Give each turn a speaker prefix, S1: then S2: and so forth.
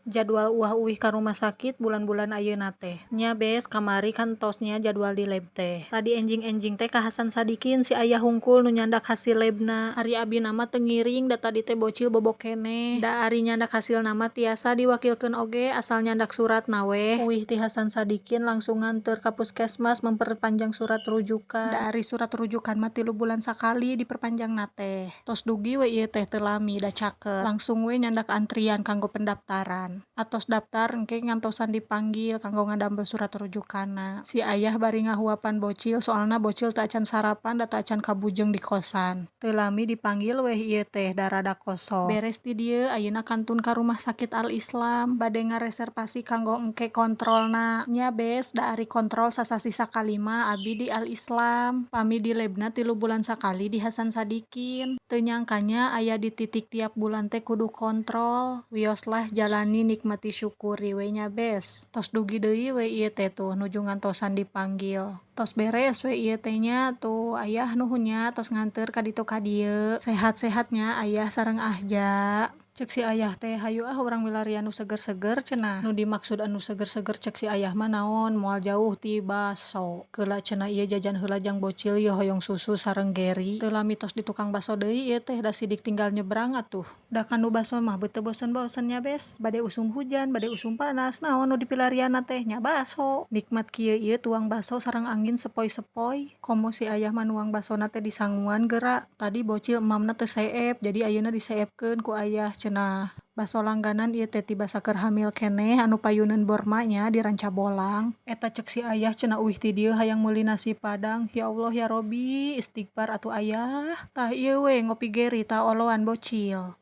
S1: Jadwal uwah-uwih ka rumah sakit bulan-bulan ayeuna teh. Nya bes, kamari kan tos nya jadwal di lab teh. Tadi enjing-enjing teh ka Hasan Sadikin si ayah hungkul nu nyandak hasil labna. Ari abina mah teu ngiring, da tadi teh bocil bobok keneh. Da ari nyandak hasilna mah tiasa diwakilkeun oge, asal nyandak suratna weh. Uwih ti Hasan Sadikin langsung nganteur ka puskesmas memperpanjang surat rujukan. Da ari surat rujukan mah 3 bulan sakali diperpanjangna teh. Tos dugi we ieu teh, teu lami da caket. Langsung we nyandak antrian kanggo pendaftaran. Atos daftar, engke ngantosan dipanggil kanggo ngadamel surat rujukanna. Si ayah bari ngahuapan bocil, soalna bocil teu acan sarapan da teu acan kabujeng di kosan. Teu lami dipanggil weh ieu teh, da rada kosong. Beres ti dieu, ayeuna kantun ka Rumah Sakit Al Islam, bade ngareservasi kanggo engke kontrolna. Nya bes, da ari kontrol sasasih sakali mah abi di Al Islam. Pami di labna 3 bulan sakali di Hasan Sadikin. Teu nyangka nya aya di titik tiap bulan teh kudu kontrol. Wios lah, jalani, nikmati, syukuri we nya, bes. Tos dugi deui we ieu teh, tuh nuju ngantosan dipanggil. Tos beres we ieu teh nya. Tuh, ayah nuhun nya tos nganteur ka ditu ka dieu. Sehat-sehat nya ayah sareng Ahja. Cek si ayah teh, "Hayu ah, urang milarian nu seger-seger," cenah. Nu dimaksud anu seger-seger cek si ayah mah naon, moal jauh ti baso. "Keula," cenah, "ieu jajan heula jang bocil ieu, hoyong susu sareng Geri." Teu lami tos di tukang baso deui ieu teh, da sidik tinggal nyebrang atuh. Da kanu baso mah beut teu bosen-bosen nya, bes. Bade usum hujan, bade usum panas, naon nu dipilarianna teh? Nya baso. Nikmat kieu ieu tuang baso sareng angin sepoi-sepoi. Komo si ayah mah nuang basona teh di sanguan geura. Tadi bocil emamna teu seep, jadi ayeuna diseepkeun ku ayah cenah. Baso langganan ieu teh ti basa keur hamil keneh, anu payuneun Borma nya di Rancabolang. Eta cek si ayah cenah, uwih ti dieu hayang meuli nasi padang. Ya Allah ya Robbi, istighfar atuh, Ayah. Tah, ieu we ngopi Geri, tah oloan bocil.